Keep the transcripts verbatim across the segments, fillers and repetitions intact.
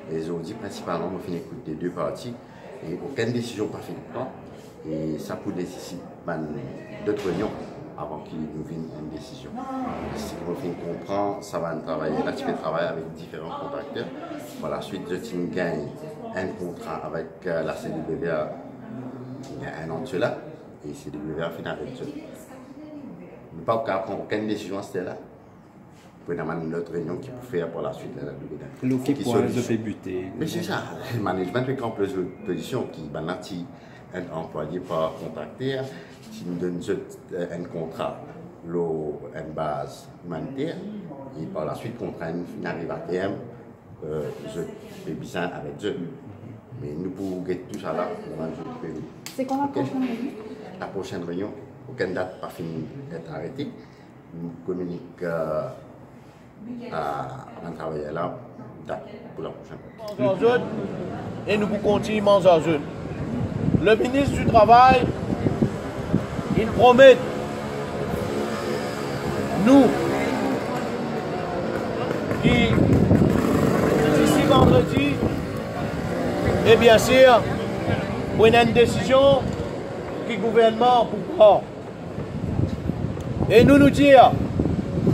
E zordi, prinsipalman, mo finn ekout de, de parti, e okenn desizion pa finn pran, e sa pou nesisit bann lot reynion avan ki nou vinn enn desizion. Seki mo finn konpran, sa bann travayer la ti pe travay avek diferan kontrakter. Par laswit, zot inn gagn enn kontra avek, eh, la C W A, il y a un an de cela, e C W A finn aret zot. Nou pa kapav pran okenn desizion aster la. Pou ena bann lot reynion ki pou fer par laswit la, la, la. Lor ki pwin zot pe bite? Me se sa, management pe pran plis pozision ki bann la ti enn anplwaye par kontrakter, ti donn zot, eh, enn kontra lor enn baz imaniter, e par laswit, kontra inn finn ariv a term, eh, zot pe bizin aret zot. Me nou pou get tou sa la, kouma zot pe... C'est quand la prochaine réunion? La prochaine réunion, okenn dat pa finn et arete. Nou kominik, eh, a, a bann travayer la, dat pou la prosenn fwa. Manz ar zot, e nou pou kontign manz ar zot. Le minis di travay, inn promet nou ki disi vandredi, e biensir, pou ena enn desizion ki gouvernman pou pran. E nou, nou dir,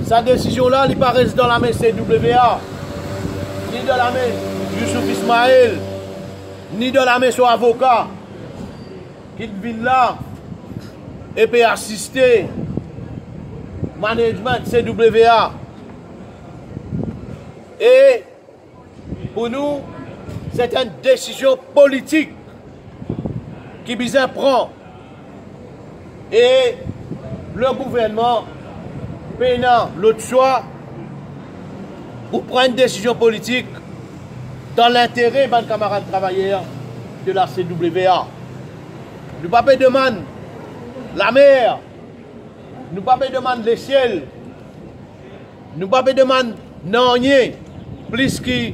sa desizion la, li pa res dan lame C W A, ni dan lame Youssouf Ismaël, ni dan lame so avoka ki vinn la e pe asiste management C W A. E pou nou, se enn desizion politik ki bizin pran. E le gouvernman pena lot swa pou pran enn desizion politik dan lintere bann kamarad travayer de la C W A. Nou pa pe demann lamer, nou pa pe demann lesiel, nou pa pe demann nanye plis ki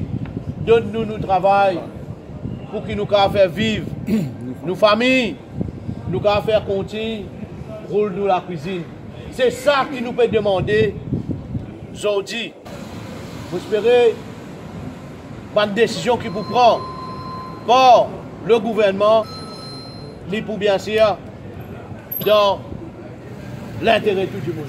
donn nou nou travay pou ki nou kapav fer viv nou fami, nou kapav fer kontign roul nou lakwizinn. Se sa ki nou pe demande zordi. Mo espere bann desizion ki pou pran par le gouvernman, li pou biensir dan lintere tou dimoun.